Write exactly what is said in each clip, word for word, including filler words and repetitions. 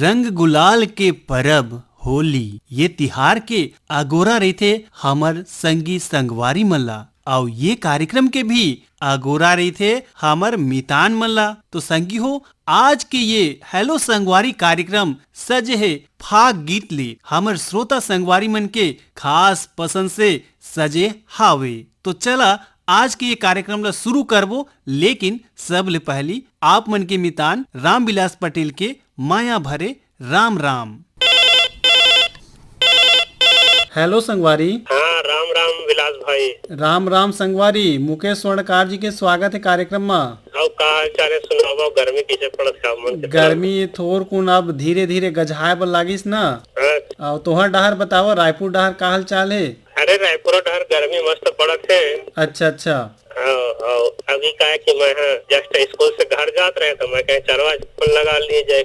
रंग गुलाल के परब होली, ये तिहार के अगोरा रहिथे हमर संगी संगवारी मन ला, अउ ये कार्यक्रम के भी अगोरा रहिथे हमर मितान मन ला। तो संगी हो, आज के ये हेलो संगवारी कार्यक्रम सजे हे फाग गीत ले हमर श्रोता संगवारी मन के खास पसंद से सजे हावे। तो चला आज के ये कार्यक्रम ला शुरू करबो, लेकिन सबले पहली आप मन के मितान रामविलास पटेल के माया भरे राम राम। हेलो संगवारी। हाँ, राम राम विलास भाई। राम राम संगवारी, मुकेश स्वर्णकार जी के स्वागत हे कार्यक्रम मा। अउ का हाल चाल हे, सुनावव, गर्मी कइसे पड़त हे आप मन के तरफ? गर्मी थोरकुन अब धीरे धीरे गझाए बर लागिस ना। हाँ। अउ तोहर डहार बतावव, रायपुर डहार का हाल चाल हे? अरे, रायपुर डहार गर्मी मस्त पड़त हे। अच्छा, अच्छा। हाँ, हाँ। अभी का हे कि मैं, हाँ, just स्कूल से घर जात रहेंव, तो मैं कहेंव, "चलवा फोन लगा लिए जाए।"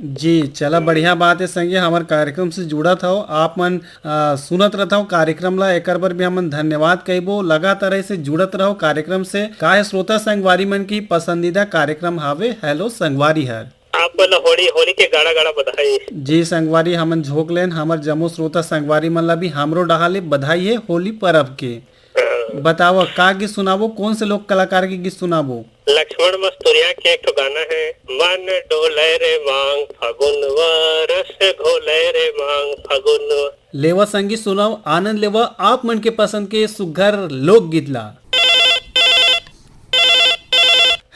जी, चला, बढ़िया बात हे संगी, हमर कार्यक्रम से जुड़त हव, आप मन, आ, सुनत रहत हव कार्यक्रम ला, एकर बर भी हमन धन्यवाद कहिबो। लगातार ऐसे जुड़त रहव कार्यक्रम से। का हे श्रोता संगवारी मन के पसंदीदा कार्यक्रम हावे हेलो संगवारी हर। आप मन ला होली, होली के गाड़ा गाड़ा बधाई। जी संगवारी, हमन झोंक लेन, हमर जम्मो श्रोता संगवारी मन ला भी हमरो डहार ले बधाई हे होली परब के। हाँ। बतावव, का गीत सुनाबो, कोन से लोक कलाकार के गीत सुनाबो? लक्ष्मण मस्तुरिया के एक ठो गाना हे, "मन डोले रे मांग फगुनवा, रस घोले रे मांग फगुनवा।" लेवा संगी सुनाव, आनंद लेवा आप मन के पसंद के सुघर लोकगीत ला।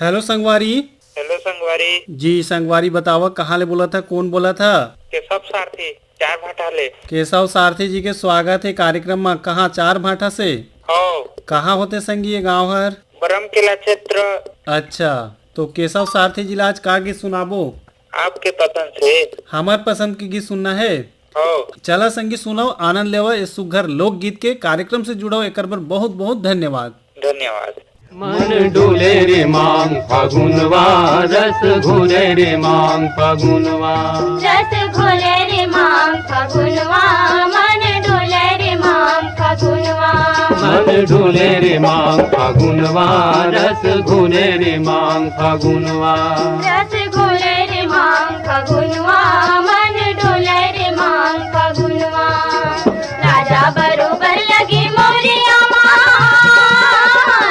हेलो संगवारी। हेलो संगवारी। जी संगवारी, बतावा कहाँ ले बोलत हा, कोन बोलत हा? केशव सारथी, चार भाटा ले। केशव सारथी जी के स्वागत हे कार्यक्रम मा। कहाँ, चार भाटा से? हो। कहाँ होथे संगी ये गाँव हर? बरम किला क्षेत्र। अच्छा, तो केशव सारथी जी ला आज का गीत सुनाबो? आपके पसंद से। हमर पसंद के गीत सुनना हे? हो। चला संगी सुनाव, आनंद लेवा इस सुघर लोकगीत के। कार्यक्रम से जुड़व, एकर बर बहुत बहुत धन्यवाद। धन्यवाद। मन डोले रे मांग फगुनवा, रस घोले रे मांग फगुनवा। रस घोले रे मांग फगुनवा, मन डोले रे मांग फगुनवा। मन डोले रे मांग फगुनवा, रस घोले रे मांग फगुनवा। रस घोले रे मांग फगुनवा, मन डोले रे मांग फगुनवा। राजा बरोबर लगे मौरिया मा,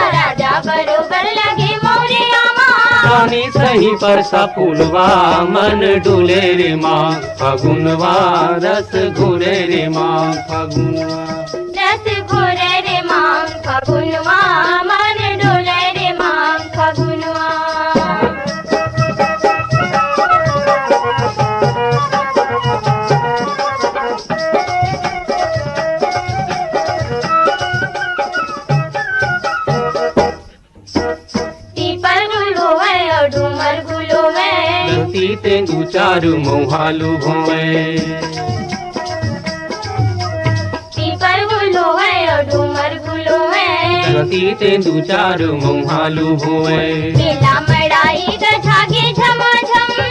राजा बरोबर लगे मौरिया मा। रानी सही परसा फुलवा, मन डोले रे मांग फगुनवा, रस घोले रे मांग फगुनवा। रस घोले रे मांग फगुनवा, मन डोले रे मांग फगुनवा। पीपर गुल होवय अउ डूमर गुल होवय। धरती तेंदू चारू मउहा लुभावय। पीपर गुल होवय अउ डूमर गुल होवय। धरती तेंदू चारू मउहा लुभावय। मेला मड़ाई गजागे झमाझम।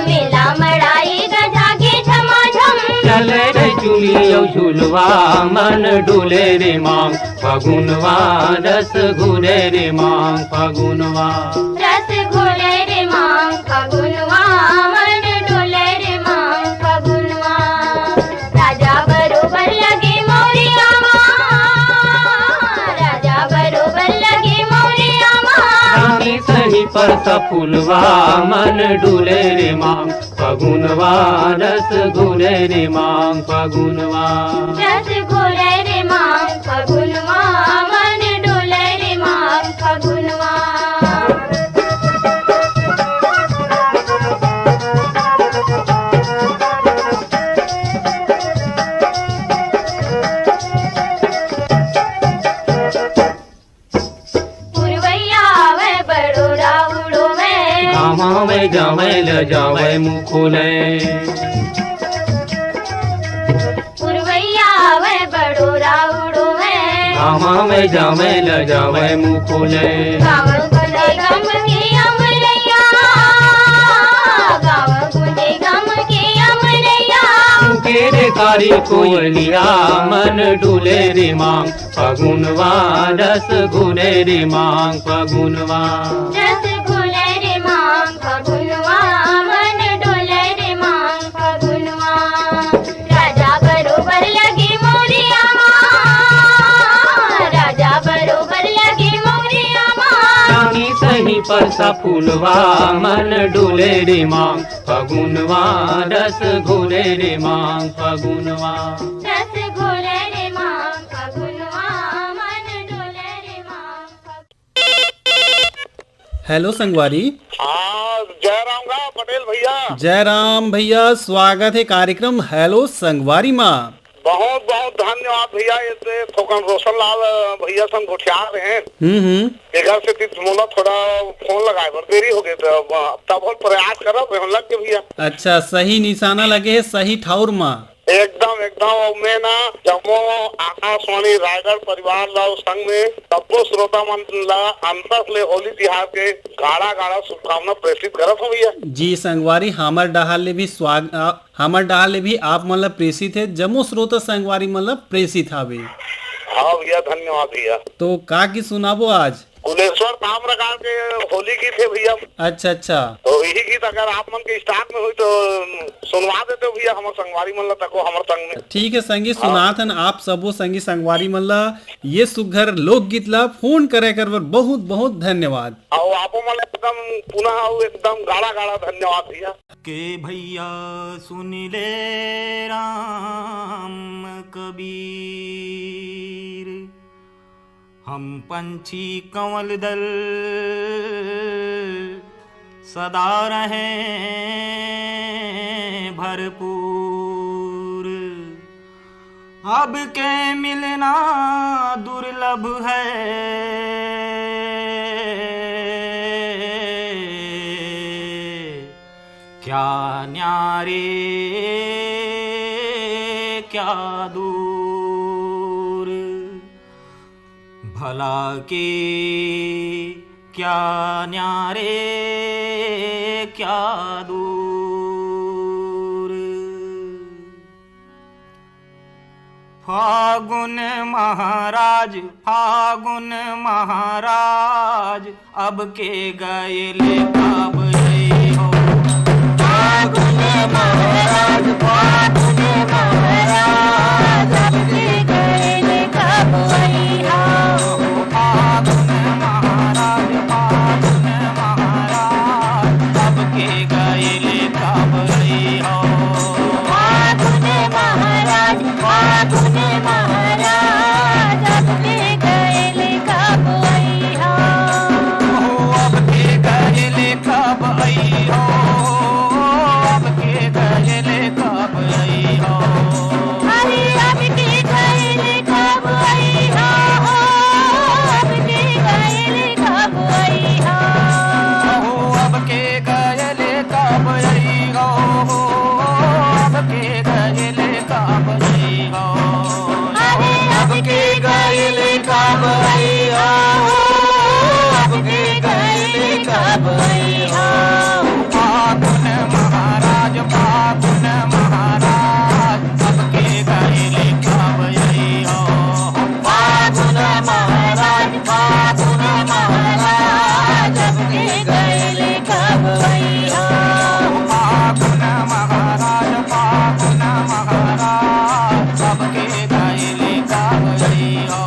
मेला मड़ाई गजागे झमाझम। चले रे चुली अउ झुलवा, मन डोले रे मांग फगुनवा, रस घोले रे मांग फगुनवा। रस घोले रे मांग फगुनवा, मन डोले रे मांग फगुनवा। राजा बरोबर लगे मौरिया मा, राजा बरोबर लगे मौरिया मा। रानी सही परसा फुलवा, मन डोले रे मांग फगुनवा, रस घोले रे मांग फगुनवा। रस घोले रे मांग फगुनवा, मन डोले रे मांग फगुनवा। पुरवैया आवै बड़ोरा उड़ोवै। गाँव में जावै ल जावै मुँह खोलै। पुरवैया आवै बड़ोरा उड़ोवै। गाँव में जावै ल जावै मुँह खोलै। गाँव गूंजे गम के अमरैया। गाँव गूंजे गम के अमरैया। के रे कारी कोयलिया मन डोले रे मांग फगुनवा, रस घोले रे मांग फगुनवा। रस घोले रे मांग फगुनवा, मन डोले परसा फूलवा मन डोले रे मांग फगुनवा, रस घोले रे मांग फगुनवा। रस घोले रे मांग फगुनवा, मन डोले रे मांग फगुनवा। हेलो संगवारी। हाँ, जय राम गा पटेल भैया। जय राम भैया, स्वागत हे कार्यक्रम हेलो संगवारी मा। बहुत बहुत धन्यवाद भैया, ये से थोकन रोशन लाल भैया संग गोठिया रहे हैं। हम्म, हम्म। एकर से ती मोला थोड़ा फोन लगाए बर देरी हो गए, तो अब तब हम प्रयास करब, हम लग के भैया। अच्छा, सही निशाना लगे हे, सही ठाउर मा। एकदम, एकदम। और मैं ना जम्मो आकाशवाणी रायगढ़ परिवार ला और संग में सब्बो श्रोता मन ला अंतस ले होली तिहार के गाड़ा गाड़ा शुभकामना प्रेषित करत हूँ भैया। जी संगवारी, हमर डहार ले भी स्वाग-, आ, हमर डहार ले भी आप मन ला प्रेषित हे, जम्मो श्रोता संगवारी मन ला प्रेषित हावे। हाँ भैया, धन्यवाद भैया। तो का की सुनाबो आज? कुलेश्वर ताम्रकार के होली गीत हे भैया। अच्छा, अच्छा। तो यही गीत अगर आप मन के स्टॉक में होई तो सुनवा देते हो भैया, हमर संगवारी मन ला तको हमर संग में। ठीक है संगी, हाँ। सुनात हन आप सबो संगी संगवारी मन ला ये सुघर लोकगीत ला फोन करे कर बर बहुत बहुत धन्यवाद। और आपो मन ला एकदम पुनः एकदम गाड़ा गाड़ा धन्यवाद भैया। के भैया सुन ले राम कबीर, हम पंछी कंवल दल सदा रहें भरपूर। अब के मिलना दुर्लभ है, क्या न्यारे क्या दूर, भला के क्या न्यारे क्या दूर। फागुन महाराज, फागुन महाराज, अब के गइल कब अइहो। फागुन महाराज, फागुन महाराज, अब के गइल कब अइहो। फागुन महाराज, फागुन महाराज, अब के गइल कब अइहो। फागुन महाराज, फागुन महाराज, अब के गइल कब अइहो। हो, अब के गइल कब अइहो, अब के गइल कब अइहो। अरे, अब के गइल कब अइहो, हो, अब के गइल कब अइहो। हो, अब के गइल कब अइहो, अब के गइल कब अइहो। अरे अब के गइल कब अइहो, अब के गइल कब अइहो। फागुन महाराज, फागुन महाराज, अब के गइल कब अइहो। फागुन महाराज, फागुन महाराज, अब के गइल कब अइहो। फागुन महाराज, फागुन महाराज, अब के गइल कब अइहो।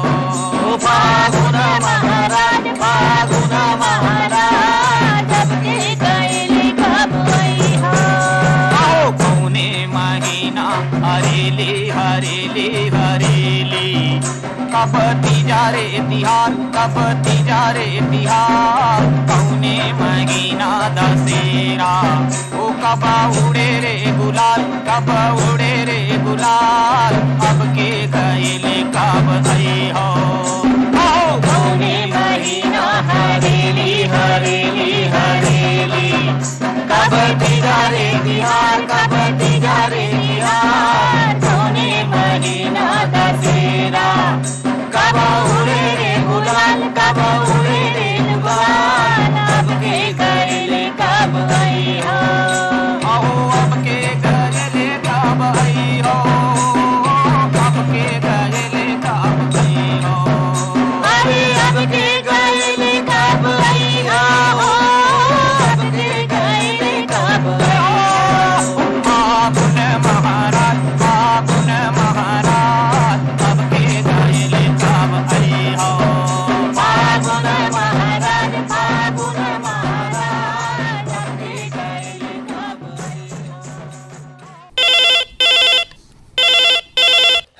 फागुन महाराज, फागुन महाराज, अब के गइल कब अइहो। आओ कौने महीना हरेली, हरेली, हरेली। कब तीजा रे तिहार, कब तीजा रे तिहार, कौने महीना दशहरा। ओ कब उड़े रे गुलाल, कब उड़े रे गुलाल, अब के गइल कब अइहो। आओ कौने महीना हरेली, हरेली, हरेली। कब तीजा रे तिहार, कब तीजा रे तिहार, कौने महीना दशहरा। कब उड़े रे गुलाल, कब उड़े रे गुलाल, अब के गइल कब अइहो। अहो, अब के गइल कब अइहो, अब के गइल कब अइहो।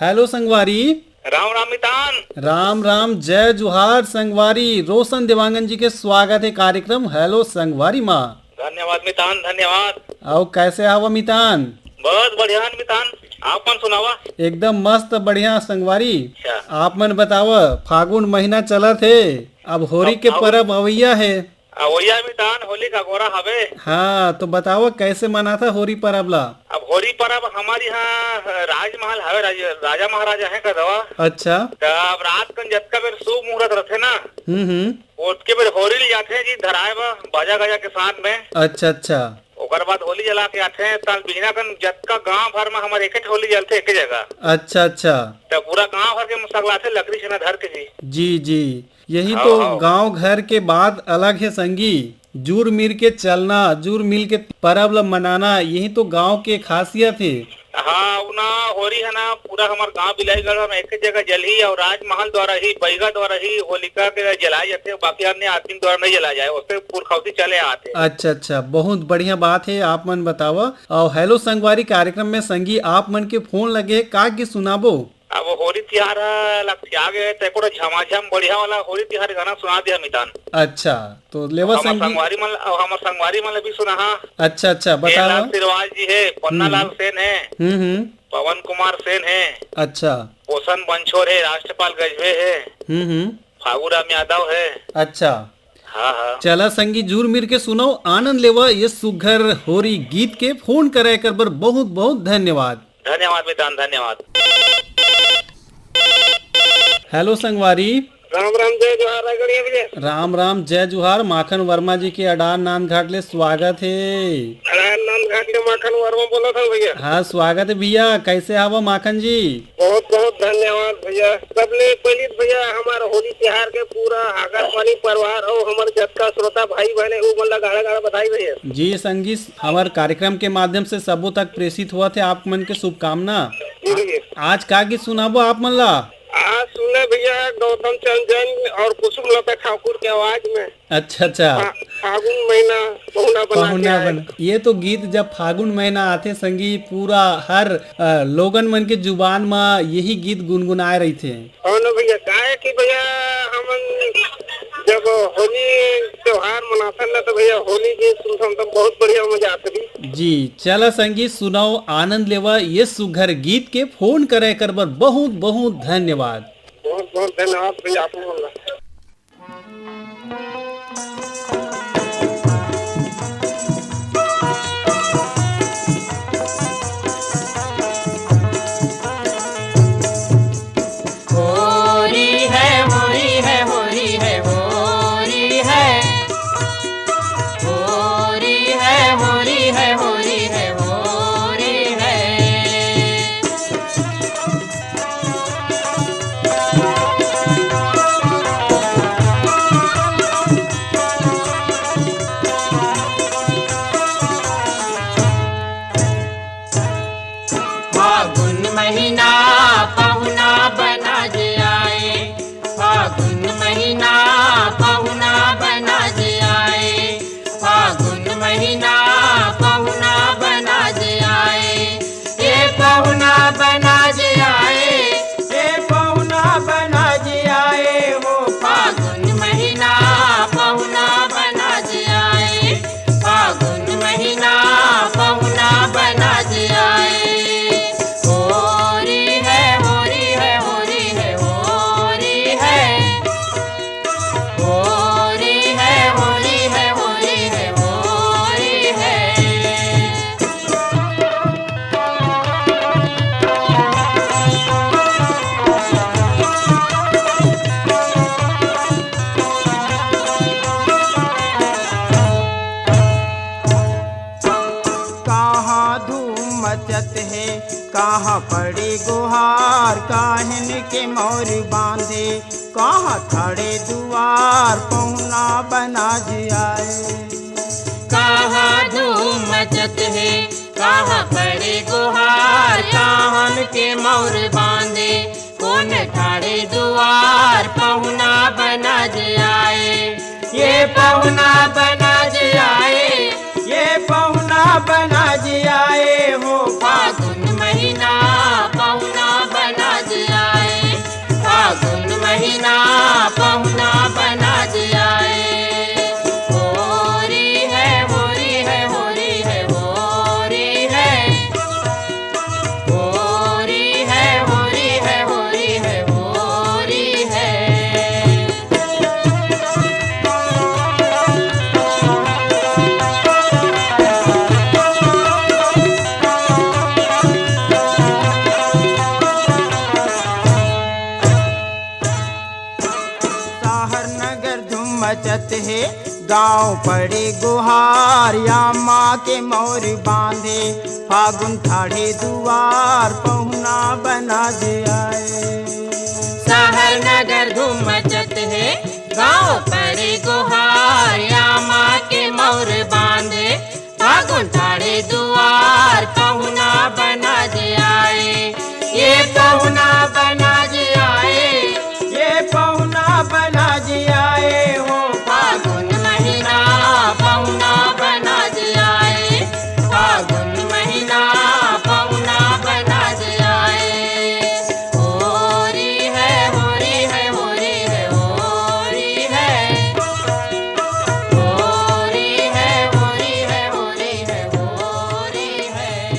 हेलो संगवारी। राम राम मितान। राम राम, जय जुहार संगवारी। रोशन देवांगन जी के स्वागत हे कार्यक्रम हेलो संगवारी मा। धन्यवाद मितान, धन्यवाद। अउ कैसे हव मितान? बहुत बढ़िया मितान, आप मन सुनावा। एकदम मस्त बढ़िया संगवारी। अच्छा। आप मन बताव, फागुन महीना चलत हे, अब होरी अब के फागुन परब अवइया हे। अवइया मितान, होली का गोरा हवे। हाँ, तो बताव कैसे मनाथा होरी परब ला? अब होरी परब हमर इहाँ राजमहल हवे, राज-, राजा महाराजा हे का दवा। अच्छा। त अब रात कन जतका बेर शुभ मुहूर्त रथे ना, हम्म, हम्म। ओतके बेर होरी ले जाथे जी धराए बर, बाजा गाजा के साथ में। अच्छा, अच्छा। ओकर बाद होली जला के आथे, तब बिहना कन जतका गांव भर में हमर एके ठो होली जलथे, एके जगह। अच्छा, अच्छा। त पूरा गांव भर के सगलाथे लकड़ी छेना धर के जी। जी, जी। यही हाँ, तो हाँ। गांव घर के बात अलग हे संगी। जुर मिर के चलना, जुर मिल के परब ल मनाना, यही तो गांव के खासियत हे। हाँ, उ ना होरी है ना, पूरा हमर गांव बिलाईगढ़ में एक जगह जलही और राजमहल द्वारा ही, बैगा द्वारा ही होलिका के जलाए जाथे, बाकी अन्य आदमी द्वारा नहीं जलाए जाए, उससे पुरखौती चले आते। अच्छा, अच्छा, बहुत बढ़िया बात है। आप मन बतावा। और हेलो संगवारी कार्यक्रम में संगी आप मन के फोन लगे हे, का गीत सुनाबो? अब होली तिहार ह लक्ष्या गे, त एको ठो झमाझम बढ़िया वाला होली तिहार गाना सुना दे मितान। अच्छा, तो लेवा हमर संगी। संगवारी मन, अब हमर संगवारी मन ल भी सुनाहा। अच्छा, अच्छा, के बतावा। लाल सिरवाल जी हे, पन्ना हम्म। लाल सेन हे, हम्म, हम्म। पवन कुमार सेन हे, अच्छा। पोषण बंछोर हे, राष्ट्रपाल गजबे हे, हम्म, हम्म। फागू राम यादव हे। अच्छा। हाँ, हाँ। चला संगी, जुर मिर के सुनव, आनंद लेवा ये सुघर होरी गीत के। फोन करे कर बर बहुत बहुत धन्यवाद। धन्यवाद मितान, धन्यवाद। हेलो संगवारी। राम राम, जय जोहार, रायगढ़िया भैया। राम राम, जय जोहार। माखन वर्मा जी के अडार नांदघाट ले स्वागत हे। अडार नांदघाट ले माखन वर्मा बोलत हन भैया। हाँ, स्वागत हे भैया। कैसे हवा माखन जी? बहुत बहुत धन्यवाद भैया। सबले पहली तो भैया हमार होली तिहार के पूरा आकाशवाणी परिवार और हमार जतका श्रोता भाई बहन हे, वो मन ला गाड़ा गाड़ा बधाई भैया। जी संगी, हमार कार्यक्रम के माध्यम से सबो तक प्रेषित हुआ थे आप मन के शुभकामना। जी भैया। आज का गीत सुनाबो आप मन ला? आज सुने भैया गौतम चंद जैन और कुसुम लता ठाकुर के आवाज में। अच्छा, अच्छा। फा-, फागुन महीना पहुना बना के पहुना आए। बन-, ये तो गीत जब फागुन महीना आथे संगी, पूरा हर, अ, लोगन मन के जुबान म यही गीत गुनगुनाए रहिथे। हाँ ना भैया, काहे कि भैया हमन जब होली त्योहार मनाथन ना तो भैया होली गीत सुनथन तो बहुत बढ़िया मजा आथे जी। जी, चला संगी सुनव, आनंद लेवा ये सुघर गीत के। फोन करे कर बर बहुत बहुत धन्यवाद। बहुत बहुत धन्यवाद भैया आप लोगन ला। होरी है, होरी है, होरी है, होरी है। होरी है, होरी है, होरी है, होरी है। फागुन महीना पहुना बना जे आए, फागुन महीना पहुना बना जे आए, फागुन महीना पहुना बना जे आए, ये पहुना बना जे आए, ये पहुना बना जे आए हो। फागुन महीना पहुना बना जे आए, फागुन महीना पहुना बना जे आए। होरी है, होरी है, होरी है, होरी है। होरी है, होरी है, होरी है, होरी है। कहाँ धूम मचत हे, कहाँ पड़े गुहार, काहिन के मौर बांधे, कहाँ खड़े दुआर पहुना बना जे आए। कहाँ धूम मचत हे, कहाँ पड़े गुहार, काहन के मौर बांधे, कोन ठाड़े दुआर पहुना बना जे आए। ये पहुना बना जे आए, ये पहुना बना जे आए हो। फागुन महीना पहुना बना बचत हे गांव पड़े गोहार, या माँ के मौर बांधे, फागुन ठाढ़े दुआर, पहुना बना जे आए। शहर नगर धूम मचत हे, गांव पड़े गोहार, या माँ के मौर बांधे, फागुन ठाढ़े दुआर, पहुना बना जे आए। ये पहुना बना जे आए, ये पहुना बना जे आए हो। फागुन महीना पहुना बना जे आए, फागुन महीना पहुना बना जे आए। होरी है, होरी है, होरी है, होरी है। होरी है, होरी है, होरी है, होरी है।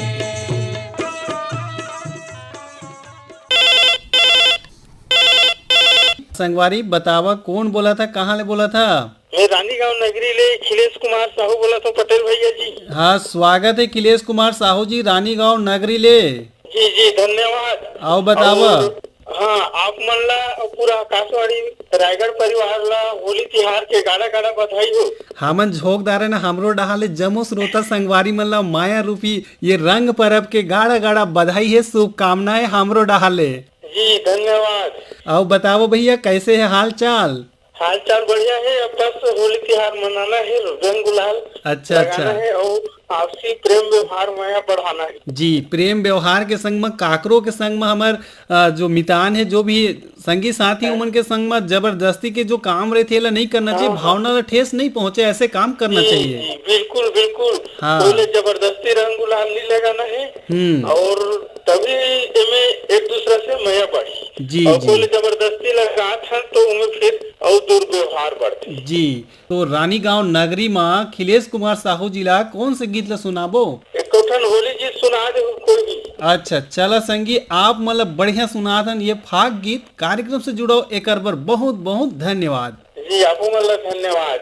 संगवारी, बतावा, कौन बोला था, कहाँ ले बोला था? मैं रानीगांव नगरी ले खिलेश कुमार साहू बोला था, पटेल भैया जी। हाँ, स्वागत है खिलेश कुमार साहू जी, रानीगांव नगरी ले। जी, जी, धन्यवाद। आओ, बतावा। और हाँ, आप मन ला और पूरा आकाशवाणी रायगढ़ परिवार ला होली तिहार के गाड़ा गाड़ा बधाई हो। हमन झोंक डारे ना, हमरो डहार ले जम्मो श्रोता संगवारी मन ला माया रूपी ये रंग परब के गाड़ा गाड़ा बधाई हे, शुभकामनाएं हमरो डहार ले। जी, धन्यवाद। आओ, बतावा भैया, कैसे है हाल चाल? हाल चाल बढ़िया है, अब बस होली तिहार मनाना है, रंग गुलाल अच्छा, लगाना अच्छा। है और आपसी प्रेम व्यवहार मया बढ़ाना है। जी, प्रेम व्यवहार के संग म, काकरो के संग म हमर, अ, जो मितान है, जो भी संगी साथी, हाँ। उमन के संग म जबरदस्ती के जो काम रहिथे, एला नहीं करना चाहिए, हाँ, हाँ। भावना ला ठेस नहीं पहुंचे, ऐसे काम करना जी, चाहिए। जी, बिल्कुल, बिल्कुल। हाँ। कोई ले जबरदस्ती रंग गुलाल नहीं लगाना है। हम्म। और तभी एमे एक दूसरा से मया बढ़ी। जी, और जी। कोई ले जबरदस्ती लगात हन तो उमे फिर और दुर्व्यवहार बढ़थे। जी, तो रानीगांव नगरी म खिलेश कुमार साहू जी ला कौन से गीत ला सुनाबो? एक ठन होली गीत सुना दे कोई भी। अच्छा, चला संगी, आप मन ला बढ़िया सुनात हन ये फाग गीत। कार्यक्रम से जुड़ो, एकर बर बहुत बहुत धन्यवाद। जी, आपो मन ला धन्यवाद।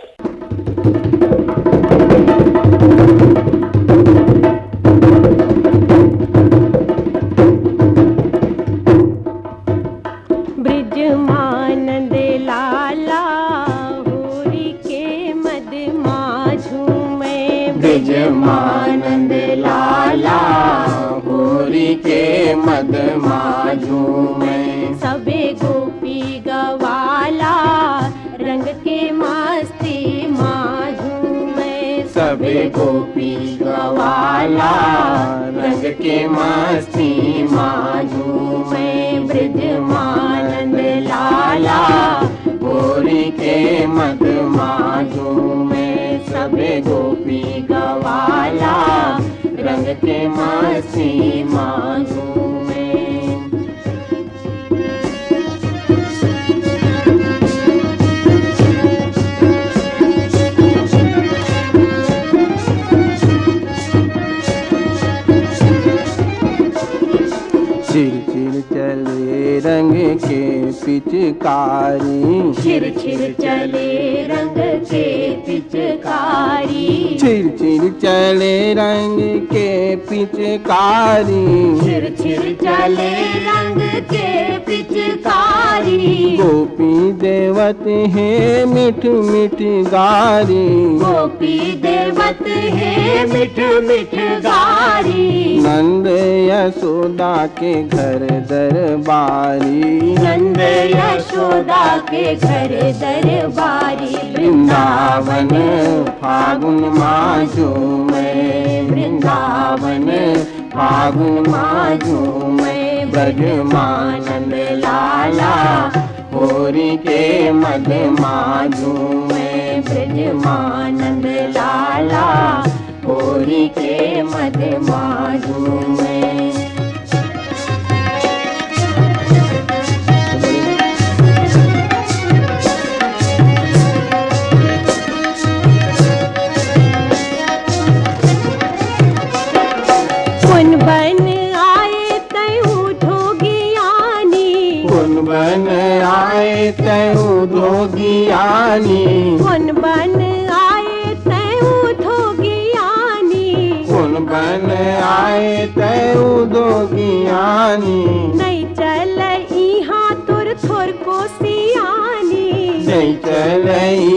ब्रजमानंद लाला होरी के मद मा झूमे। ब्रजमानंद लाला होरी के मद मा झूमे। सबे गोपी गवाला रंग के मस्ती मा झूमे। सबे गोपी गवाला रंग के मस्ती मा झूमे। ब्रजमानंद लाला होरी के मद मा झूमे। सबे गोपी गवाला रंग के मस्ती मा झूमे। छिर छिर चले रंग के पिचकारी। छिर छिर चले रंग के पिचकारी। छिर छिर चले रंग के पिचकारी। छिर छिर चले रंग के पिचकारी। गोपी देवत हे मिठ मिठ गारी। गोपी देवत हे मिठ मिठ गारी। नंद यशोदा के घर दरबारी। नंद यशोदा के घर दरबारी। वृंदावन फागुन मा झूमे। वृंदावन फागुन मा झूमे। ब्रजमानंद लाला होरी के मद मा झूमे। ब्रजमानंद लाला होरी के मद मा झूमे। कोन बन आए तैं उठो ज्ञानी। कोन बन आए तैं उठो ज्ञानी। कोन बन आए तैं उठो ज्ञानी। कोन बन आए तैं उठो ज्ञानी। नहीं चल इहाँ तोर थोरको सियानी। नहीं चल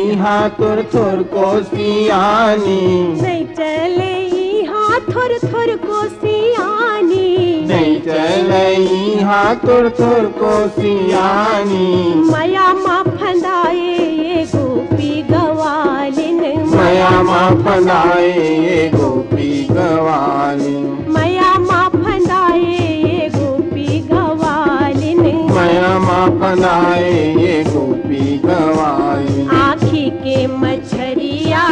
इहाँ तोर थोर को सियानी। नइ चले इहाँ थोर थोर को सियानी। नइ चले इहाँ तोर थोर को सियानी। मया मा फंदाए ये गोपी गवालिन। मया मा फंदाए ये गोपी गवालिन। मया मा फंदाए ये गोपी गवालिन। मया मा फंदाए ये गोपी गवालिन। आँखी के मछरिया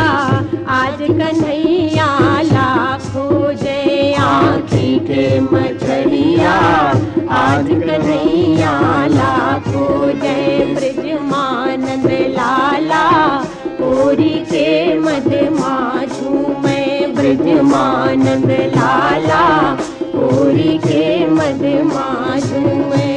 आज कन्हैया ला खोजे। आँखी के मछरिया आज कन्हैया ला खोजे। ब्रजमानंद लाला होरी के मद मा झूमे। ब्रजमानंद लाला होरी के मद मा झूमे।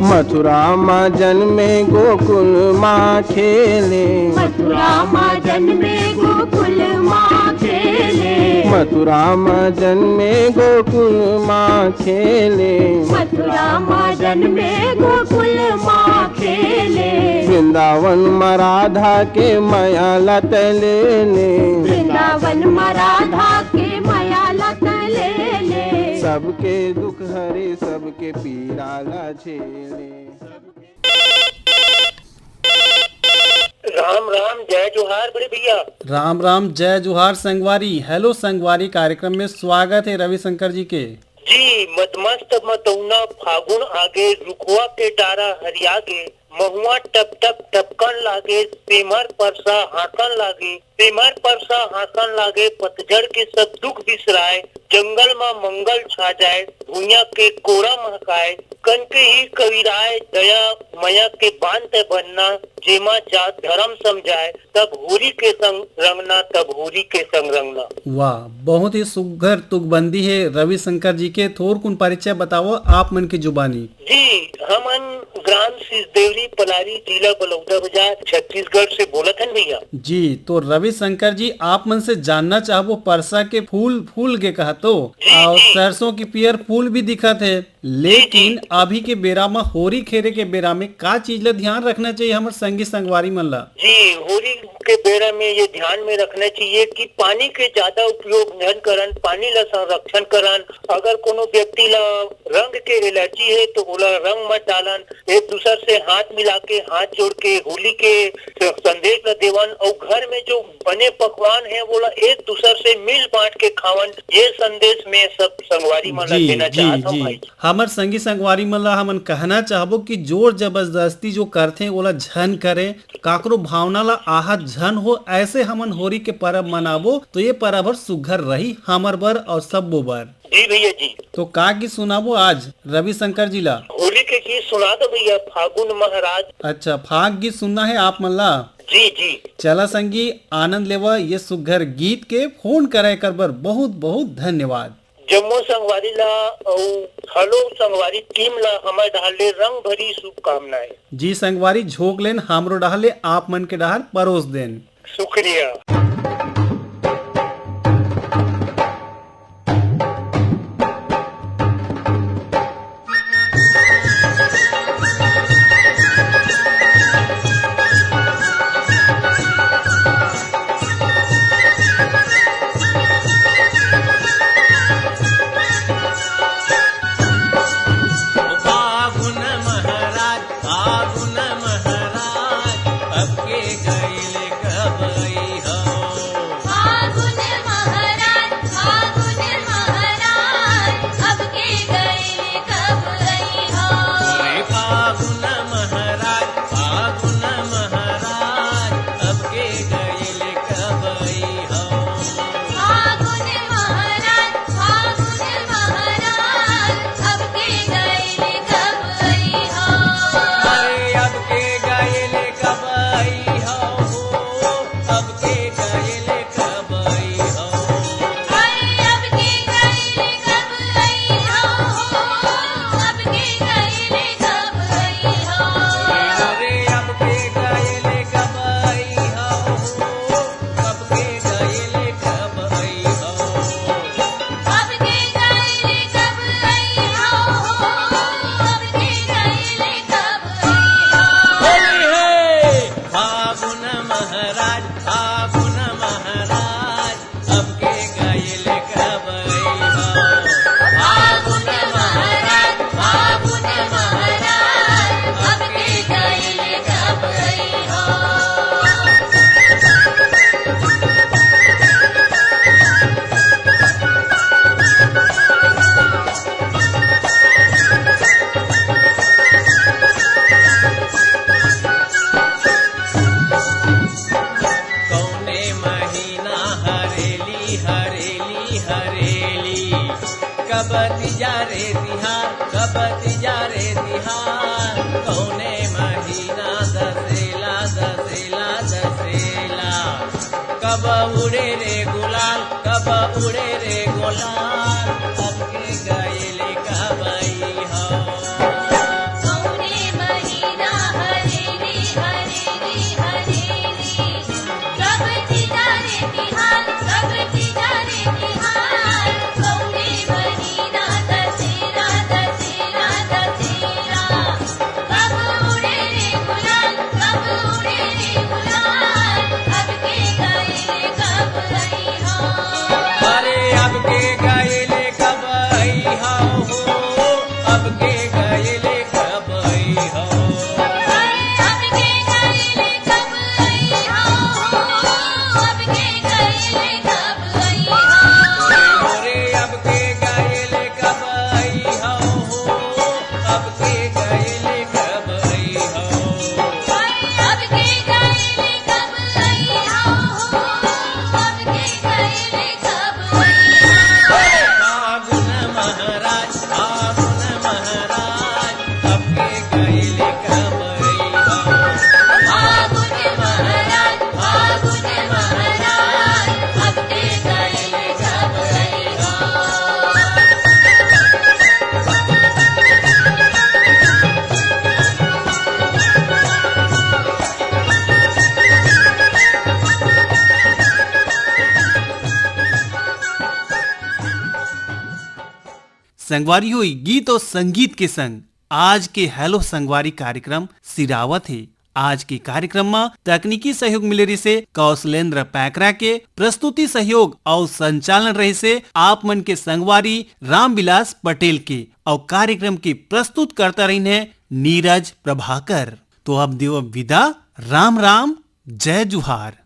मथुरा मा जन्मे गोकुल मा खेले। मथुरा मा जन्मे गोकुल मा खेले। मथुरा मा जन्मे गोकुल मा खेले। मथुरा मा जन्मे गोकुल मा खेले। वृंदावन मा राधा के मया ला तैं ले ले। वृंदावन मा राधा के मया ला तैं ले ले। सबके दुख हरे, सबके पीरा ला झेले। राम राम, जय जोहार बड़े भैया। राम राम, जय जोहार संगवारी। हेलो संगवारी, कार्यक्रम में स्वागत है रविशंकर जी के। जी, मदमस्त मतौना फागुन आगे, रुखवा के डारा हरिया गे, महुआ टप टप टपकन लागे, सेमर परसा हाँकन लागे, सेमर परसा हाँकन लागे, पतझड़ के सब दुख बिसराय, जंगल मा मंगल छा जाय, भुइयां के कोरा महकाय, कन के ही कविराय, दया मया के बांध तै बन्हना, जेमा जात धरम समझाय, तब होरी के संग रंगना, तब होरी के संग रंगना। वाह, बहुत ही सुघर तुकबंदी है रविशंकर जी के। थोरकुन परिचय बताओ आप मन के जुबानी। जी, हमन ग्राम सिसदेवरी पलारी, जिला बलौदाबाजार, छत्तीसगढ़ से बोलत हन भैया। जी, तो रविशंकर जी, आप मन से जानना चाहबो, परसा के फूल फूल गे कहा तो, जी, और जी। सरसों की पियर फूल भी दिखत है, लेकिन जी, जी। अभी के बेरा म होरी खेरे के बेरा में का चीज ला ध्यान रखना चाहिए हमर संगी संगवारी मन ला? जी, होरी के बेरा में ये ध्यान में रखना चाहिए कि पानी के ज्यादा उपयोग न करन, पानी ला संरक्षण करन। अगर कोनो व्यक्ति ला रंग के एलर्जी है तो ओला रंग मत डालन, एक दूसर से हाथ मिला के, हाथ जोड़ के होली के संदेश ला देवन, और घर में जो बने पकवान है ओला एक दूसर से मिल बांट के खावन। ये संदेश में सब संगवारी मन ला जी, देना जी, चाहत हूँ जी। भाई। हमर संगी संगवारी मन ला हमन कहना चाहबो कि जोर जबरदस्ती जो करथे ओला झन करे, काकरो भावना ला आहत झन हो, ऐसे हमन होरी के परब मनाबो तो ये परब हर सुघर रही हमर बर और सबो बर। जी भैया जी। तो का गीत सुनाबो आज रविशंकर जी ला? होली के गीत सुना दो भैया, फागुन महाराज। अच्छा, फाग गीत सुनना है आप मन ला? जी जी। चला संगी, आनंद लेवा ये सुघर गीत के। फोन करे कर बर बहुत बहुत धन्यवाद। जम्मो संगवारी ला अउ हेलो संगवारी टीम ला हमर डहार ले रंग भरी शुभकामनाएं। जी संगवारी, झोंक लेन हमरो डहार ले, आप मन के डहार परोस देन। शुक्रिया। फागुन महाराज, फागुन महाराज, अब के गइल कब अइहो? फागुन महाराज, फागुन महाराज, अब के गइल कब अइहो? रे फागुन महाराज, फागुन महाराज, अब के गइल कब अइहो? फागुन महाराज, फागुन महाराज, अब के गइल कब अइहो? अरे अब के गइल कब अइहो? अब महाराज, फागुन महाराज, अब के गइल कब अइहो? फागुन महाराज, फागुन महाराज, अब के गइल कब अइहो? कौने महीना हरेली, हरेली, हरेली? कब तीजा रे तिहार, कब तीजा रे तिहार? कौने महीना दसेला, दसेला, दसेला? कब उड़े रे गुलाल, कब उड़े रे गुलाल? अब के गइल कब अइहो? कौने महीना हरेली, हरेली, हरेली? कब तीजा रे तिहार, कब तीजा रे तिहार? कौने महीना दसेला, दसेला, दसेला? कब उड़े रे गुलाल, कब उड़े रे गुलाल? अब के गइल कब अइहो? अरे अब के गइल कब अइहो हो? अब के गइल कब अइहो? अरे अब के गइल कब अइहो हो? अब के गइल कब अइहो? अरे अब के गइल कब अइहो हो? अब के गइल कब अइहो? अब के गइल कब अइहो हो? अब के गइल कब अइहो? फागुन महाराज, फागुन महाराज, अब के गइल कब अइहो? फागुन महाराज, फागुन महाराज, अब के गइल कब अइहो? संगवारी हो, गीत और संगीत के संग आज के हेलो संगवारी कार्यक्रम सिरावत हे। आज के कार्यक्रम म तकनीकी सहयोग मिले रिहिसे कौशलेंद्र पैकरा के, प्रस्तुति सहयोग अउ संचालन रहिसे आप मन के संगवारी रामविलास पटेल के, अउ कार्यक्रम के प्रस्तुतकर्ता रहिन हे नीरज प्रभाकर। तो अब देव विदा, राम राम, जय जुहार।